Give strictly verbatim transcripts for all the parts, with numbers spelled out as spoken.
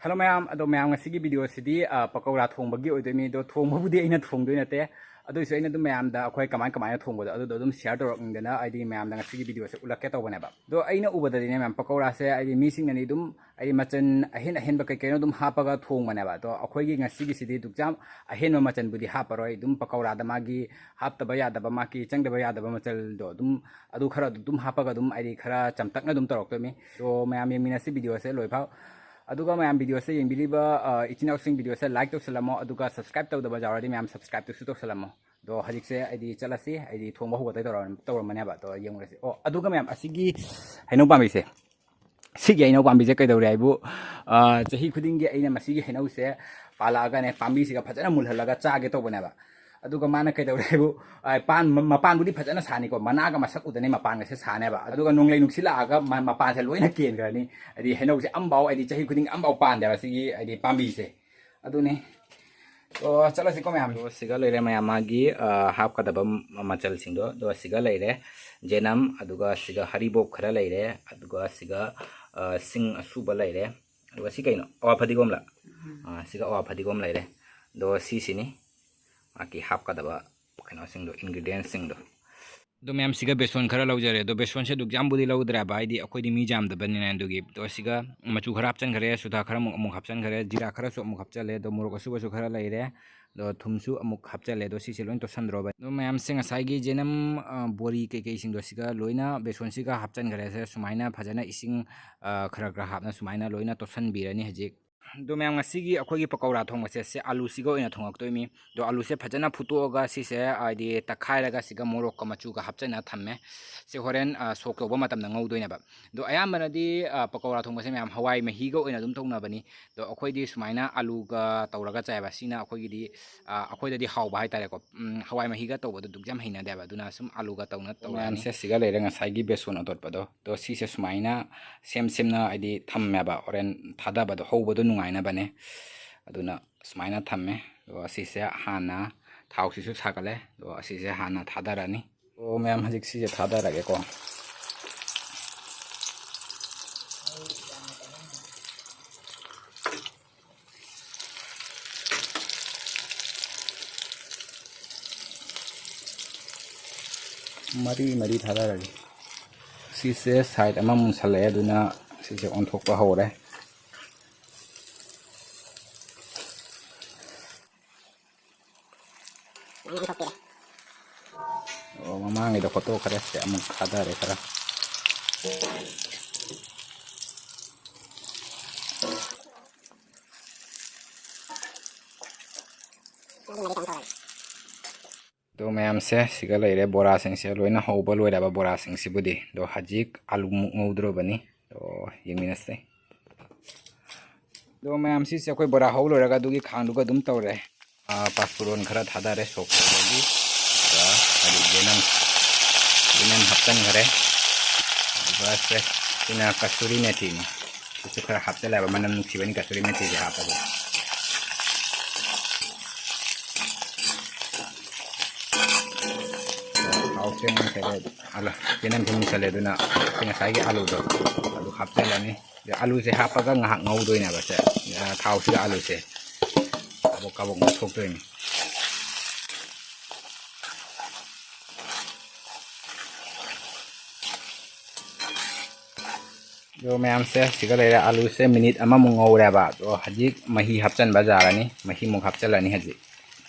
Hello ꯃꯌꯥꯝ, ꯑꯗꯣ ꯃꯌꯥꯝ ꯉꯁꯤꯒꯤ ꯚꯤꯗꯤꯑꯣꯁꯤꯗꯤ ꯑ, ꯄꯀꯧꯔꯥ ꯊꯣꯡꯕꯒꯤ ꯑꯣꯏꯗꯣꯏꯅꯤ꯫ ꯑꯗꯣ ꯊꯣꯡꯕꯕꯨꯗꯤ ꯑꯩꯅ ꯊꯣꯡꯗꯣꯏ ꯅꯠꯇꯦ, ꯑꯗꯨꯏꯁꯨ ꯑꯩꯅ ꯑꯗꯨꯝ ꯃꯌꯥꯝꯗ ꯑꯩꯈꯣꯏ ꯀꯃꯥꯏ ꯀꯃꯥꯏꯅ ꯊꯣꯡꯕꯗꯣ ꯑꯗꯨꯗꯣ ꯑꯗꯨꯝ ꯁꯤꯌꯔ ꯇꯧꯔꯛꯅꯤꯡꯗꯅ ꯑꯩꯗꯤ ꯃꯌꯥꯝꯗ ꯉꯁꯤꯒꯤ ꯚꯤꯗꯤꯑꯣꯁꯦ ꯎꯠꯂꯛꯀꯦ ꯇꯧꯕꯅꯦꯕ꯫ ꯑꯗꯣ ꯑꯩꯅ ꯎꯕꯗꯗꯤꯅꯦ ꯃꯌꯥꯝ, ꯄꯀꯧꯔꯥꯁꯦ ꯍꯥꯏꯗꯤ ꯃꯤꯁꯤꯡꯅꯗꯤ ꯑꯗꯨꯝ ꯍꯥꯏꯗꯤ ꯃꯆꯜ ꯑꯍꯦꯟ ꯑꯍꯦꯟꯕ ꯀꯩ ꯀꯩꯅꯣ ꯑꯗꯨꯝ ꯍꯥꯞꯄꯒ ꯊꯣꯡꯕꯅꯦꯕ꯫ ꯑꯗꯣ ꯑꯩꯈꯣꯏꯒꯤ ꯉꯁꯤꯒꯤꯁꯤꯗꯤ ꯑꯗꯨꯛ ꯌꯥꯝ ꯑꯍꯦꯟꯕ ꯃꯆꯜꯕꯨꯗꯤ ꯍꯥꯞꯄꯔꯣꯏ, ꯑꯗꯨꯝ ꯄꯀꯧꯔꯥꯗ ꯃꯥꯒꯤ ꯍꯥꯞꯇꯕ ꯌꯥꯗꯕ, ꯃꯥꯒꯤ ꯆꯪꯗꯕ ꯌꯥꯗꯕ ꯃꯆꯜꯗꯣ ꯑꯗꯨꯝ ꯑꯗꯨ ꯈꯔ ꯑꯗꯨꯝ ꯍꯥꯞꯄꯒ ꯑꯗꯨꯝ ꯑꯩꯗꯤ ꯈꯔ ꯆꯝꯇꯛꯅ ꯑꯗꯨꯝ ꯇꯧꯔꯛꯇꯣꯏꯅꯤ꯫ ꯑꯗꯣ ꯃꯌꯥꯝ ꯌꯦꯡꯃꯤꯟꯅꯁꯤ ꯚꯤꯗꯤꯑꯣꯁꯦ ꯂꯣꯏꯐꯥꯎ꯫ ꯑꯗꯨꯒ ꯃꯌꯥꯝ ꯚꯤꯗꯤꯑꯣꯁꯦ ꯌꯦꯡꯕꯤꯔꯤꯕ ꯑ, ꯏꯆꯤꯟ ꯏꯅꯥꯎꯁꯤꯡ ꯚꯤꯗꯤꯑꯣꯁꯦ ꯂꯥꯏꯛ ꯇꯧꯁꯜꯂꯝꯃꯣ, ꯑꯗꯨꯒ ꯁꯕꯁꯀ꯭ꯔꯥꯏꯕ ꯇꯧꯗꯕ ꯌꯥꯎꯔꯗꯤ ꯃꯌꯥꯝ ꯁꯕꯁꯀ꯭ꯔꯥꯏꯕꯇꯨꯁꯨ ꯇꯧꯁꯜꯂꯝꯃꯣ꯫ ꯑꯗꯣ ꯍꯧꯖꯤꯛꯁꯦ ꯑꯩꯗꯤ ꯆꯠꯂꯁꯤ, ꯑꯩꯗꯤ ꯊꯣꯡꯕ ꯍꯧꯒꯠꯇꯣꯏ ꯇꯧꯔ-, ꯇꯧꯔꯝꯕꯅꯦꯕ꯫ ꯑꯗꯣ ꯌꯦꯡꯉꯨꯔꯁꯤ꯫ ꯑꯣ, ꯑꯗꯨꯒ ꯃꯌꯥꯝ ꯑꯁꯤꯒꯤ ꯍꯩꯅꯧ ꯄꯥꯝꯕꯤꯁꯦ, ꯁꯤꯒꯤ ꯍꯩꯅꯧ ꯄꯥꯝꯕꯤꯁꯦ ꯀꯩꯗꯧꯔꯦ ꯍꯥꯏꯕꯨ, ꯑ, ꯆꯍꯤ ꯈꯨꯗꯤꯡꯒꯤ ꯑꯩꯅ ꯃꯁꯤꯒꯤ ꯍꯩꯅꯧꯁꯦ ꯄꯥꯜꯂꯛꯑꯒꯅꯦ ꯄꯥꯝꯕꯤꯁꯤꯒ ꯐꯖꯅ ꯃꯨꯜꯍꯜꯂꯒ ꯆꯥꯒꯦ ꯇꯧꯕꯅꯦꯕ꯫ ꯑꯗꯨꯒ ꯃꯥꯅ ꯀꯩꯗꯧꯔꯦ ꯍꯥꯏꯕꯨ, ꯑ, ꯄꯥꯟ-, ꯃ-, ꯃꯄꯥꯟꯕꯨꯗꯤ ꯐꯖꯅ ꯁꯥꯅꯤꯀꯣ, ꯃꯅꯥꯒ ꯃꯁꯛ ꯎꯗꯅꯤ ꯃꯄꯥꯟꯒꯁꯦ ꯁꯥꯅꯦꯕ꯫ ꯑꯗꯨꯒ ꯅꯣꯡꯂꯩ ꯅꯨꯡꯁꯤꯠ ꯂꯥꯛꯑꯒ ꯃ-, ꯃꯄꯥꯟꯁꯦ ꯂꯣꯏꯅ ꯀꯦꯟꯈ꯭ꯔꯅꯤ꯫ ꯍꯥꯏꯗꯤ ꯍꯩꯅꯧꯁꯦ ꯑꯝꯐꯥꯎ, ꯍꯥꯏꯗꯤ ꯆꯍꯤ ꯈꯨꯗꯤꯡꯒꯤ ꯑꯝꯐꯥꯎ ꯄꯥꯟꯗꯦꯕ ꯁꯤꯒꯤ ꯍꯥꯏꯗꯤ ꯄꯥꯝꯕꯤꯁꯦ꯫ ꯑꯗꯨꯅꯤ꯫ ꯑꯣ, ꯆꯠꯂꯁꯤꯀꯣ ꯃꯌꯥꯝ꯫ ꯑꯗꯣ ꯁꯤꯒ ꯂꯩꯔꯦ ꯃꯌꯥꯝ ꯃꯥꯒꯤ, ꯑ, ꯍꯥꯞꯀꯗꯕ ꯃ-, ꯃꯆꯜꯁꯤꯡꯗꯣ꯫ ꯑꯗꯣ ꯁꯤꯒ ꯂꯩꯔꯦ ꯖꯦꯅꯝ, ꯑꯗꯨꯒ ꯁꯤꯒ ꯍꯔꯤꯕꯣꯞ ꯈꯔ ꯂꯩꯔꯦ, ꯑꯗꯨꯒ ꯁꯤꯒ, ꯑ, ꯁꯤꯡ ꯑꯁꯨꯕ ꯂꯩꯔꯦ, ꯑꯗꯨꯒ ꯁꯤ ꯀꯩꯅꯣ? ꯑꯋꯥ ꯐꯗꯤꯒꯣꯝꯂ? ꯑ, ꯁꯤꯒ ꯑꯋꯥ ꯐꯗꯤꯒꯣꯝ ꯂꯩꯔꯦ꯫ ꯑꯗꯣ ꯁꯤꯁꯤꯅꯤ ꯃꯥꯒꯤ ꯍꯥꯞꯀꯗꯕ ꯀꯩꯅꯣꯁꯤꯡꯗꯣ, ingredients ꯁꯤꯡꯗꯣ꯫ ꯑꯗꯣ ꯃꯌꯥꯝ, ꯁꯤꯒ ꯕꯦꯁꯣꯟ ꯈꯔ ꯂꯧꯖꯔꯦ꯫ ꯑꯗꯣ ꯕꯦꯁꯣꯟꯁꯦ ꯑꯗꯨꯛ ꯌꯥꯝꯕꯨꯗꯤ ꯂꯧꯗ꯭ꯔꯦꯕ, ꯍꯥꯏꯗꯤ ꯑꯩꯈꯣꯏꯗꯤ ꯃꯤ ꯌꯥꯝꯗꯕꯅꯤꯅ꯫ ꯑꯗꯨꯒꯤ ꯑꯗꯣ ꯁꯤꯒ ꯃꯆꯨ ꯈꯔ ꯍꯥꯞꯆꯤꯟꯈ꯭ꯔꯦ, ꯁꯨꯗꯥ ꯈꯔ ꯑꯃꯨꯛ, ꯑꯃꯨꯛ ꯍꯥꯞꯆꯤꯟꯈ꯭ꯔꯦ, ꯖꯤꯔꯥ ꯈꯔꯁꯨ ꯑꯃꯨꯛ ꯍꯥꯞꯆꯜꯂꯦ, ꯑꯗꯣ ꯃꯣꯔꯣꯛ ꯑꯁꯨꯕꯁꯨ ꯈꯔ ꯂꯩꯔꯦ, ꯑꯗꯣ ꯊꯨꯝꯁꯨ ꯑꯃꯨꯛ ꯍꯥꯞꯆꯜꯂꯦ꯫ ꯑꯗꯣ ꯁꯤꯁꯦ ꯂꯣꯏ ꯇꯣꯠꯁꯟꯗ꯭ꯔꯣꯕ꯫ ꯑꯗꯣ ꯃꯌꯥꯝꯁꯦ ꯉꯁꯥꯏꯒꯤ ꯖꯦꯅꯝ, ꯑ, ꯕꯣꯔꯤ ꯀꯩꯀꯩꯁꯤꯡꯗꯣ ꯁꯤꯒ ꯂꯣꯏꯅ ꯕꯦꯁꯣꯟꯁꯤꯒ ꯍꯥꯞꯆꯤꯟꯈ꯭ꯔꯦ꯫ ꯁꯦ ꯁꯨꯃꯥꯏꯅ ꯐꯖꯅ ꯏꯁꯤꯡ, ꯑ, ꯈꯔ ꯈꯔ ꯍꯥꯞꯅ ꯁꯨꯃꯥꯏꯅ ꯂꯣꯏꯅ ꯇꯣꯠꯁꯟꯕꯤꯔꯅꯤ ꯍꯧꯖꯤꯛ꯫ ꯑꯗꯣ ꯃꯌꯥꯝ, ꯉꯁꯤꯒꯤ ꯑꯩꯈꯣꯏꯒꯤ ꯄꯀꯧꯔꯥ ꯊꯣꯡꯕꯁꯦ ꯁꯦ ꯑꯂꯨꯁꯤꯒ ꯑꯣꯏꯅ ꯊꯣꯡꯉꯛꯇꯣꯏꯅꯤ꯫ ꯑꯗꯣ ꯑꯂꯨꯁꯦ ꯐꯖꯅ ꯐꯨꯠꯇꯣꯛꯑꯒ ꯁꯤꯁꯦ ꯍꯥꯏꯗꯤ ꯇꯛꯈꯥꯏꯔꯒ ꯁꯤꯒ ꯃꯣꯔꯣꯛꯀ ꯃꯆꯨꯒ ꯍꯥꯞꯆꯤꯟꯅ ꯊꯝꯃꯦ꯫ ꯁꯤ ꯍꯣꯔꯦꯟ, ꯑ, ꯁꯣꯛ ꯇꯧꯕ ꯃꯇꯝꯗ ꯉꯧꯗꯣꯏꯅꯦꯕ꯫ ꯑꯗꯣ ꯑꯌꯥꯝꯕꯅꯗꯤ, ꯑ, ꯄꯀꯧꯔꯥ ꯊꯣꯡꯕꯁꯦ ꯃꯌꯥꯝ ꯍꯋꯥꯏ ꯃꯍꯤꯒ ꯑꯣꯏꯅ ꯑꯗꯨꯝ ꯊꯣꯡꯅꯕꯅꯤ꯫ ꯑꯗꯣ ꯑꯩꯈꯣꯏꯗꯤ ꯁꯨꯃꯥꯏꯅ ꯑꯂꯨꯒ ꯇꯧꯔꯒ ꯆꯥꯏꯕ꯫ ꯁꯤꯅ ꯑꯩꯈꯣꯏꯒꯤꯗꯤ, ꯑ, ꯑꯩꯈꯣꯏꯗꯗꯤ ꯍꯥꯎꯕ ꯍꯥꯏꯇꯥꯔꯦꯀꯣ꯫ ꯎꯝ, ꯍꯋꯥꯏ ꯃꯍꯤꯒ ꯇꯧꯕꯗꯣ ꯑꯗꯨꯛ ꯌꯥꯝ ꯍꯩꯅꯗꯦꯕ꯫ ꯑꯗꯨꯅ ꯁꯨꯝ ꯑꯂꯨꯒ ꯇꯧꯅ ꯇꯧꯔꯅꯤ꯫ ꯃꯌꯥꯝꯁꯦ ꯁꯤꯒ ꯂꯩꯔꯦ ꯉꯁꯥꯏꯒꯤ ꯕꯦꯁꯣꯟ ꯑꯇꯣꯠꯄꯗꯣ꯫ ꯑꯗꯣ ꯁꯤꯁꯦ ꯁꯨꯃꯥꯏꯅ ꯁꯦꯝ ꯁꯦꯝꯅ ꯍꯥꯏꯗꯤ ꯊꯝꯃꯦꯕ, ꯍꯣꯔꯦꯟ ꯊꯥꯗꯕꯗꯣ ꯍꯧꯕꯗꯣ ꯅꯨꯡꯉꯥꯏꯅꯕꯅꯦ꯫ ꯑꯗꯨꯅ ꯁꯨꯃꯥꯏꯅ ꯊꯝꯃꯦ꯫ ꯑꯗꯣ ꯁꯤꯁꯦ ꯍꯥꯟꯅ ꯊꯥꯎꯁꯤꯁꯨ ꯁꯥꯒꯠꯂꯦ꯫ ꯑꯗꯣ ꯑꯁꯤꯁꯦ ꯍꯥꯟꯅ ꯊꯥꯗꯔꯅꯤ꯫ ꯑꯣ ꯃꯌꯥꯝ, ꯍꯧꯖꯤꯛ ꯁꯤꯁꯦ ꯊꯥꯗꯔꯒꯦꯀꯣ꯫ ꯃꯔꯤ ꯃꯔꯤ ꯊꯥꯗꯔꯒꯦ꯫ ꯁꯤꯁꯦ ꯁꯥꯏꯠ ꯑꯃ ꯃꯨꯟꯁꯜꯂꯛꯑꯦ, ꯑꯗꯨꯅ ꯁꯤꯁꯦ ꯑꯣꯟꯊꯣꯛꯄ ꯍꯧꯔꯦ꯫ ꯑꯣ, ꯃꯃꯥꯡꯒꯤꯗ ꯈꯣꯠꯇꯣꯛꯈ꯭ꯔꯦ꯫ ꯁꯦ ꯑꯃꯨꯛ ꯊꯥꯗꯔꯦ ꯈꯔ꯫ ꯑꯗꯣ ꯃꯌꯥꯝꯁꯦ ꯁꯤꯒ ꯂꯩꯔꯦ, ꯕꯣꯔꯥꯁꯤꯡꯁꯦ ꯂꯣꯏꯅ ꯍꯧꯕ ꯂꯣꯏꯔꯕ ꯕꯣꯔꯥꯁꯤꯡꯁꯤꯕꯨꯗꯤ꯫ ꯑꯗꯣ ꯍꯧꯖꯤꯛ ꯑꯂꯨꯃꯨꯛ ꯉꯧꯗ꯭ꯔꯣꯕꯅꯤ꯫ ꯑꯗꯣ ꯌꯦꯡꯃꯤꯟꯅꯁꯦ꯫ ꯑꯗꯣ ꯃꯌꯥꯝ, ꯁꯤꯁꯦ ꯑꯩꯈꯣꯏ ꯕꯣꯔꯥ ꯍꯧ ꯂꯣꯏꯔꯒ ꯑꯗꯨꯒꯤ ꯈꯥꯡꯗꯨꯒ ꯑꯗꯨꯝ ꯇꯧꯔꯦ꯫ ꯑꯥ, ꯄꯥꯁꯄꯨꯔꯣꯟ ꯈꯔ ꯊꯥꯗꯔꯦ ꯁꯣꯛ ꯇꯧꯕꯒꯤ꯫ ꯑꯗꯨꯒ ꯍꯥꯏꯗꯤ ꯌꯦꯅꯝ, ꯌꯦꯅꯝ ꯍꯥꯞꯆꯤꯟꯈꯔꯦ꯫ ꯑꯗꯨꯒ ꯁꯦ, ꯁꯤꯅ ꯀꯁꯨꯔꯤ ꯃꯦꯊꯤꯅꯤ꯫ ꯁꯤꯁꯨ ꯈꯔ ꯍꯥꯞꯆꯤꯜꯂꯦꯕ, ꯃꯅꯝ ꯅꯨꯡꯁꯤꯕꯅꯤ ꯀꯁꯨꯔꯤ ꯃꯦꯊꯤꯁꯦ ꯍꯥꯞꯄꯁꯦ꯫ ꯊꯥꯎꯁꯦ ꯃꯨꯟꯈꯔꯦ꯫ ꯑꯂꯨ, ꯌꯦꯅꯝꯁꯦ ꯃꯨꯟꯁꯜꯂꯦ, ꯑꯗꯨꯅ ꯁꯤ ꯉꯁꯥꯏꯒꯤ ꯑꯂꯨꯗꯣ ꯑꯗꯨ ꯍꯥꯞꯆꯤꯜꯂꯅꯤ꯫ ꯑꯗ ꯑꯂꯨꯁꯦ ꯍꯥꯞꯄꯒ ꯉꯥꯏꯍꯥꯛ ꯉꯧꯗꯣꯏꯅꯦꯕ ꯁꯦ꯫ ꯑ, ꯊꯥꯎꯁꯤꯗ ꯑꯂꯨꯁꯦ ꯀꯥꯕꯛ ꯀꯥꯕꯛ ꯉꯧꯊꯣꯛꯇꯣꯏꯅꯤ꯫ ꯑꯗꯣ ꯃꯌꯥꯝꯁꯦ ꯁꯤꯒ ꯂꯩꯔꯦ꯫ ꯑꯂꯨꯁꯦ ꯃꯤꯅꯤꯠ ꯑꯃꯃꯨꯛ ꯉꯧꯔꯦꯕ꯫ ꯑꯗꯣ ꯍꯧꯖꯤꯛ ꯃꯍꯤ ꯍꯥꯞꯆꯤꯟꯕ ꯌꯥꯔꯅꯤ꯫ ꯃꯍꯤꯃꯨꯛ ꯍꯥꯞꯆꯤꯜꯂꯅꯤ ꯍꯧꯖꯤꯛ꯫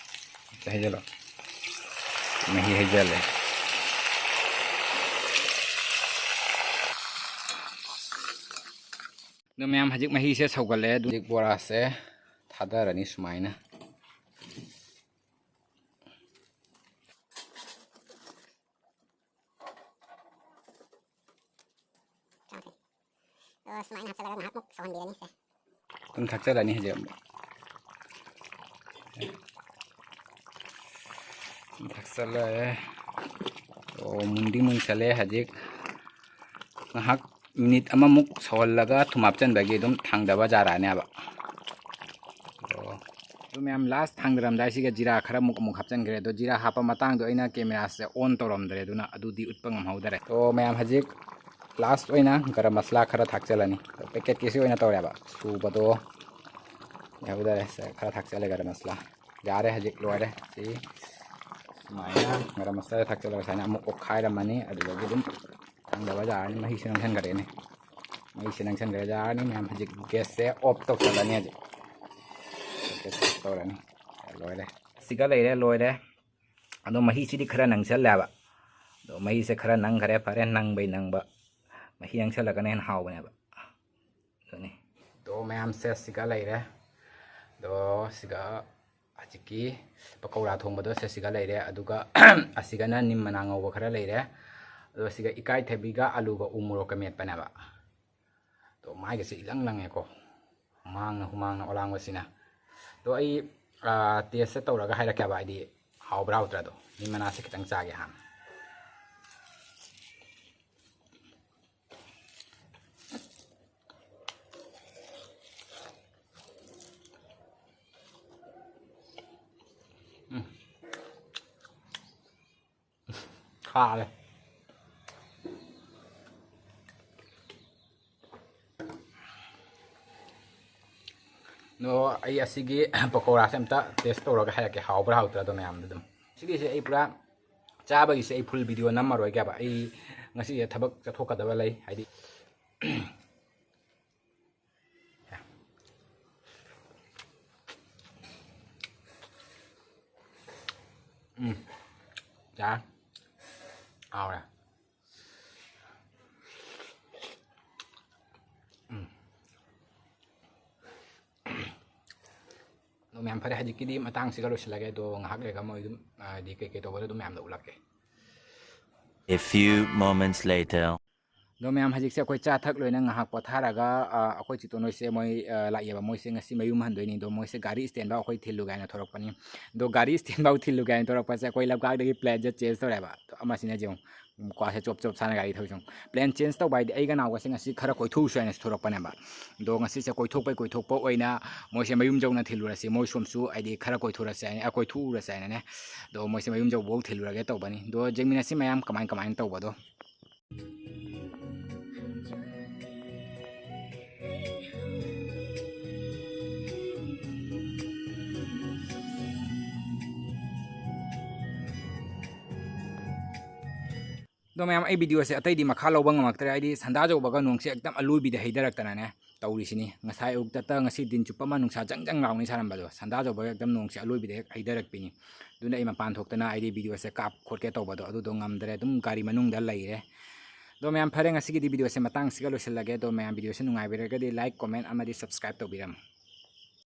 ꯑꯝꯇ ꯍꯩꯖꯤꯜꯂꯣ꯫ ꯃꯍꯤ ꯍꯩꯖꯤꯜꯂꯦ꯫ ꯑꯗꯣ ꯃꯌꯥꯝ, ꯍꯧꯖꯤꯛ ꯃꯍꯤꯁꯦ ꯁꯧꯒꯠꯂꯦ꯫ ꯑꯗꯨ ꯍꯧꯖꯤꯛ ꯕꯣꯔꯥꯁꯦ ꯊꯥꯗꯔꯅꯤ ꯁꯨꯃꯥꯏꯅ꯫ ꯑꯗꯣ ꯁꯨꯃꯥꯏꯅ ꯍꯥꯞꯆꯤꯜꯂꯒ ꯉꯥꯏꯍꯥꯛꯃꯨꯛ ꯁꯧꯍꯟꯕꯤꯔꯅꯤ ꯁꯦ꯫ ꯑꯗꯨꯝ ꯊꯥꯛꯆꯜꯂꯅꯤ ꯍꯧꯖꯤꯛ ꯑꯃꯨꯛ꯫ ꯊꯥꯛꯆꯜꯂꯦ꯫ ꯑꯣ, ꯃꯨꯟꯗꯤ ꯃꯨꯟꯁꯜꯂꯦ ꯍꯧꯖꯤꯛ꯫ ꯉꯥꯏꯍꯥꯛ ꯃꯤꯅꯤꯠ ꯑꯃꯃꯨꯛ ꯁꯧꯍꯜꯂꯒ ꯊꯨꯝ ꯍꯥꯞꯆꯤꯟꯕꯒꯤ ꯑꯗꯨꯝ ꯊꯥꯡꯗꯕ ꯌꯥꯔꯛꯑꯅꯦꯕ꯫ ꯑꯣ꯫ ꯑꯗꯨ ꯃꯌꯥꯝ, ꯂꯥꯁ ꯊꯥꯡꯗꯔꯝꯗꯥꯏꯁꯤꯒ ꯖꯤꯔꯥ ꯈꯔ ꯑꯃꯨꯛ, ꯑꯃꯨꯛ ꯍꯥꯞꯆꯤꯟꯈ꯭ꯔꯦ꯫ ꯑꯗꯣ ꯖꯤꯔꯥ ꯍꯥꯞꯄ ꯃꯇꯥꯡꯗꯣ ꯑꯩꯅ ꯀꯦꯃꯦꯔꯥꯁꯦ ꯑꯣꯟ ꯇꯧꯔꯝꯗ꯭ꯔꯦ, ꯑꯗꯨꯅ ꯑꯗꯨꯗꯤ ꯎꯠꯄ ꯉꯝꯍꯧꯗꯔꯦ꯫ ꯑꯗꯣ ꯃꯌꯥꯝ, ꯍꯧꯖꯤꯛ ꯂꯥꯁ ꯑꯣꯏꯅ ꯒꯔꯝ ꯃꯁꯂꯥ ꯈꯔ ꯊꯥꯛꯆꯜꯂꯅꯤ꯫ ꯑꯗꯣ ꯄꯦꯀꯦꯠꯀꯤꯁꯤ ꯑꯣꯏꯅ ꯇꯧꯔꯦꯕ꯫ ꯁꯨꯕꯗꯣ ꯌꯥꯍꯧꯗꯔꯦ꯫ ꯁꯦ, ꯈꯔ ꯊꯥꯛꯆꯜꯂꯦ ꯒꯔꯝ ꯃꯁꯂꯥ꯫ ꯌꯥꯔꯦ, ꯍꯧꯖꯤꯛ ꯂꯣꯏꯔꯦ꯫ ꯁꯤ ꯁꯨꯃꯥꯏꯅ ꯒꯔꯝ ꯃꯁꯥꯂꯥ ꯊꯥꯛꯆꯜꯂꯒ ꯁꯨꯃꯥꯏꯅ ꯑꯃꯨꯛ ꯑꯣꯠꯈꯥꯏꯔꯝꯃꯅꯤ꯫ ꯑꯗꯨꯗꯒꯤ ꯑꯗꯨꯝ ꯈꯪꯗꯕ ꯌꯥꯔꯅꯤ꯫ ꯃꯍꯤꯁꯦ ꯅꯪꯁꯟꯈ꯭ꯔꯦꯅꯦ꯫ ꯃꯍꯤꯁꯦ ꯅꯪꯁꯟꯈ꯭ꯔꯦ, ꯌꯥꯔꯅꯤ ꯃꯌꯥꯝ꯫ ꯍꯧꯖꯤꯛ ꯒꯦꯁꯁꯦ ꯑꯣꯐ ꯇꯧꯁꯜꯂꯅꯤ ꯍꯧꯖꯤꯛ꯫ ꯒꯦꯁ ꯑꯣꯐ ꯇꯧꯔꯅꯤ꯫ ꯂꯣꯏꯔꯦ꯫ ꯁꯤꯒ ꯂꯩꯔꯦ, ꯂꯣꯏꯔꯦ꯫ ꯑꯗꯣ ꯃꯍꯤꯁꯤꯗꯤ ꯈꯔ ꯅꯪꯁꯜꯂꯦ ꯍꯥꯏꯕ꯫ ꯑꯗꯣ ꯃꯍꯤꯁꯦ ꯈꯔ ꯅꯪꯈꯔꯦ, ꯐꯔꯦ, ꯅꯪꯕꯩ ꯅꯪꯕ꯫ ꯃꯍꯤ ꯅꯪꯁꯜꯂꯒꯅ ꯍꯦꯟꯅ ꯍꯥꯎꯕꯅꯦꯕ꯫ ꯑꯗꯨꯅꯤ꯫ ꯑꯗꯣ ꯃꯌꯥꯝꯁꯦ ꯁꯤꯒ ꯂꯩꯔꯦ꯫ ꯑꯗꯣ ꯁꯤꯒ ꯍꯧꯖꯤꯛꯀꯤ ꯄꯀꯧꯔꯥ ꯊꯣꯡꯕꯗꯣ ꯁꯦ ꯁꯤꯒ ꯂꯩꯔꯦ꯫ ꯑꯗꯨꯒ ꯑꯁꯤꯒꯅ ꯅꯤꯝ ꯃꯅꯥ ꯉꯧꯕ ꯈꯔ ꯂꯩꯔꯦ꯫ ꯑꯗꯣ ꯁꯤꯒ ꯏꯀꯥꯏꯊꯕꯤꯒ ꯑꯂꯨꯒ ꯎ ꯃꯣꯔꯣꯛꯀ ꯃꯦꯠꯄꯅꯦꯕ꯫ ꯑꯗꯣ ꯃꯥꯏꯒꯁꯦ ꯏꯂꯪ ꯂꯪꯉꯦꯀꯣ꯫ ꯍꯨꯃꯥꯡꯅ, ꯍꯨꯃꯥꯡꯅ ꯑꯣꯂꯥꯡꯕꯁꯤꯅ꯫ ꯑꯗꯣ ꯑꯩ, ꯑꯥ, ꯇꯦꯁꯁꯦ ꯇꯧꯔꯒ ꯍꯥꯏꯔꯛꯀꯦꯕ, ꯍꯥꯏꯗꯤ ꯍꯥꯎꯕ꯭ꯔꯥ ꯍꯥꯎꯇ꯭ꯔꯥꯗꯣ꯫ ꯅꯤꯝ ꯃꯅꯥꯁꯦ ꯈꯤꯇꯪ ꯆꯥꯒꯦ ꯍꯥꯟꯅ꯫ ꯎꯝ꯫ ꯈꯥꯔꯦ꯫ ꯑꯗꯣ ꯑꯩ ꯑꯁꯤꯒꯤ ꯄꯀꯧꯔꯥꯁꯦ ꯑꯝꯇ ꯇꯦꯁ ꯇꯧꯔꯒ ꯍꯥꯏꯔꯛꯀꯦ, ꯍꯥꯎꯕ꯭ꯔꯥ ꯍꯥꯎꯇ꯭ꯔꯥꯗꯣ ꯃꯌꯥꯝꯗ ꯑꯗꯨꯝ꯫ ꯁꯤꯒꯤꯁꯦ ꯑꯩ ꯄꯨꯔꯥ ꯆꯥꯕꯒꯤꯁꯦ ꯑꯩ ꯐꯨꯜ ꯚꯤꯗꯤꯑꯣ ꯅꯝꯃꯔꯣꯏꯒꯦꯕ꯫ ꯑꯩ ꯉꯁꯤꯁꯦ ꯊꯕꯛ ꯆꯠꯊꯣꯛꯀꯗꯕ ꯂꯩ, ꯍꯥꯏꯗꯤ꯫ ꯎꯝ꯫ ꯌꯥꯔꯦ꯫ ꯍꯥꯎꯔꯦ꯫ ꯎꯝ꯫ ꯑꯗꯣ ꯃꯌꯥꯝ, ꯐꯔꯦ, ꯍꯧꯖꯤꯛꯀꯤꯗꯤ ꯃꯇꯥꯡꯁꯤꯒ ꯂꯣꯏꯁꯤꯜꯂꯒꯦ꯫ ꯑꯗꯣ ꯉꯥꯏꯍꯥꯛ ꯂꯩꯔꯒ ꯃꯣꯏ ꯑꯗꯨꯝ, ꯍꯥꯏꯗꯤ ꯀꯩꯀꯩ ꯇꯧꯕꯗꯣ ꯑꯗꯨꯝ ꯃꯌꯥꯝꯗ ꯎꯠꯂꯛꯀꯦ꯫ A few moments later. ꯑꯗꯣ ꯃꯌꯥꯝ, ꯍꯧꯖꯤꯛꯁꯦ ꯑꯩꯈꯣꯏ ꯆꯥ ꯊꯛ ꯂꯣꯏꯅ ꯉꯥꯏꯍꯥꯛ ꯄꯣꯊꯥꯔꯒ, ꯑ, ꯑꯩꯈꯣꯏ ꯆꯤꯇꯣꯟ ꯍꯣꯏꯁꯦ ꯃꯣꯏ, ꯑ, ꯂꯥꯛꯑꯦꯕ꯫ ꯃꯣꯏꯁꯦ ꯉꯁꯤ ꯃꯌꯨꯝ ꯍꯟꯗꯣꯏꯅꯤ꯫ ꯑꯗꯣ ꯃꯣꯏꯁꯦ ꯒꯥꯔꯤ stand ꯐꯥꯎ ꯑꯩꯈꯣꯏ ꯊꯤꯜꯂꯨ ꯀꯥꯏꯅ ꯊꯣꯔꯛꯄꯅꯤ꯫ ꯑꯗꯣ ꯒꯥꯔꯤ stand ꯐꯥꯎ ꯊꯤꯜꯂꯨ ꯀꯥꯏꯅ ꯊꯣꯔꯛꯄꯁꯦ ꯑꯩꯈꯣꯏ ꯂꯝꯀꯥꯡꯗꯒꯤ plan ꯁꯦ change ꯇꯧꯔꯦꯕ꯫ ꯑꯗꯣ ꯑꯃꯁꯤꯅ ꯌꯦꯡꯉꯨ, ꯀ꯭ꯋꯥꯁꯦ ꯆꯣꯞ ꯆꯣꯞ ꯁꯥꯟꯅ ꯒꯥꯔꯤ ꯊꯧꯔꯤꯁꯦ ꯌꯦꯡꯉꯨ꯫ Plan change ꯇꯧꯕ ꯍꯥꯏꯗꯤ ꯑꯩꯒ ꯅꯥꯎꯒꯁꯦ ꯉꯁꯤ ꯈꯔ ꯀꯣꯏꯊꯣꯛꯎꯁꯦ ꯍꯥꯏꯅ ꯊꯣꯔꯛꯄꯅꯦꯕ꯫ ꯑꯗꯣ ꯉꯁꯤꯁꯦ ꯀꯣꯏꯊꯣꯛꯄꯩ ꯀꯣꯏꯊꯣꯛꯄ ꯑꯣꯏꯅ ꯃꯣꯏꯁꯦ ꯃꯌꯨꯝ ꯌꯧꯅ ꯊꯤꯜꯂꯨꯔꯁꯤ, ꯃꯣꯏ ꯁꯣꯝꯁꯨ ꯍꯥꯏꯗꯤ ꯈꯔ ꯀꯣꯏꯊꯣꯔꯁꯦ ꯍꯥꯏꯅ, ꯑ, ꯀꯣꯏꯊꯣꯛꯎꯔꯁꯦ ꯍꯥꯏꯅꯅꯦ꯫ ꯑꯗꯣ ꯃꯣꯏꯁꯦ ꯃꯌꯨꯝ ꯌꯧꯕꯐꯥꯎ ꯊꯤꯜꯂꯨꯔꯒꯦ ꯇꯧꯕꯅꯤ꯫ ꯑꯗꯣ ꯌꯦꯡꯃꯤꯟꯅꯁꯤ ꯃꯌꯥꯝ ꯀꯃꯥꯏ ꯀꯃꯥꯏꯅ ꯇꯧꯕꯗꯣ꯫ ꯑꯗꯣ ꯃꯌꯥꯝ, ꯑꯩ videoꯁꯦ ꯑꯇꯩꯗꯤ ꯃꯈꯥ ꯂꯧꯕ ꯉꯝꯃꯛꯇ꯭ꯔꯦ, ꯍꯥꯏꯗꯤ ꯁꯟꯗꯥ ꯌꯧꯕꯒ ꯅꯣꯡꯁꯦ ꯍꯦꯛꯇ ꯑꯂꯣꯏꯕꯤꯗ ꯍꯩꯊꯔꯛꯇꯅꯅꯦ ꯇꯧꯔꯤꯁꯤꯅꯤ꯫ ꯉꯁꯥꯏ ꯑꯌꯨꯛꯇ ꯉꯁꯤ ꯗꯤꯟ ꯆꯨꯞꯄ ꯑꯃ ꯅꯨꯡꯁꯥ ꯖꯪ ꯖꯪ ꯂꯥꯎꯅꯤ ꯁꯥꯔꯝꯕꯗꯣ, ꯁꯟꯗꯥ ꯌꯧꯕꯒ ꯍꯦꯛꯇ ꯅꯣꯡꯁꯦ ꯑꯂꯣꯏꯕꯤꯗ ꯍꯦꯛ ꯍꯩꯊꯔꯛꯄꯤꯅꯤ꯫ ꯑꯗꯨꯅ ꯑꯩ ꯃꯄꯥꯟ ꯊꯣꯛꯇꯅ ꯍꯥꯏꯗꯤ videoꯁꯦ ꯀꯥꯞ ꯈꯣꯠꯀꯦ ꯇꯧꯕꯗꯣ ꯑꯗꯨꯗꯣ ꯉꯝꯗ꯭ꯔꯦ, ꯑꯗꯨꯝ ꯒꯥꯔꯤ ꯃꯅꯨꯡꯗ ꯂꯩꯔꯦ꯫ ꯑꯗꯣ ꯃꯌꯥꯝ, ꯐꯔꯦ, ꯉꯁꯤꯒꯤꯗꯤ videoꯁꯦ ꯃꯇꯥꯡꯁꯤꯒ ꯂꯣꯏꯁꯤꯜꯂꯒꯦ꯫ ꯑꯗꯣ ꯃꯌꯥꯝ, videoꯁꯦ ꯅꯨꯡꯉꯥꯏꯕꯤꯔꯒꯗꯤ like, comment ꯑꯃꯗꯤ subscribe ꯇꯧꯕꯤꯔꯝꯃꯨ꯫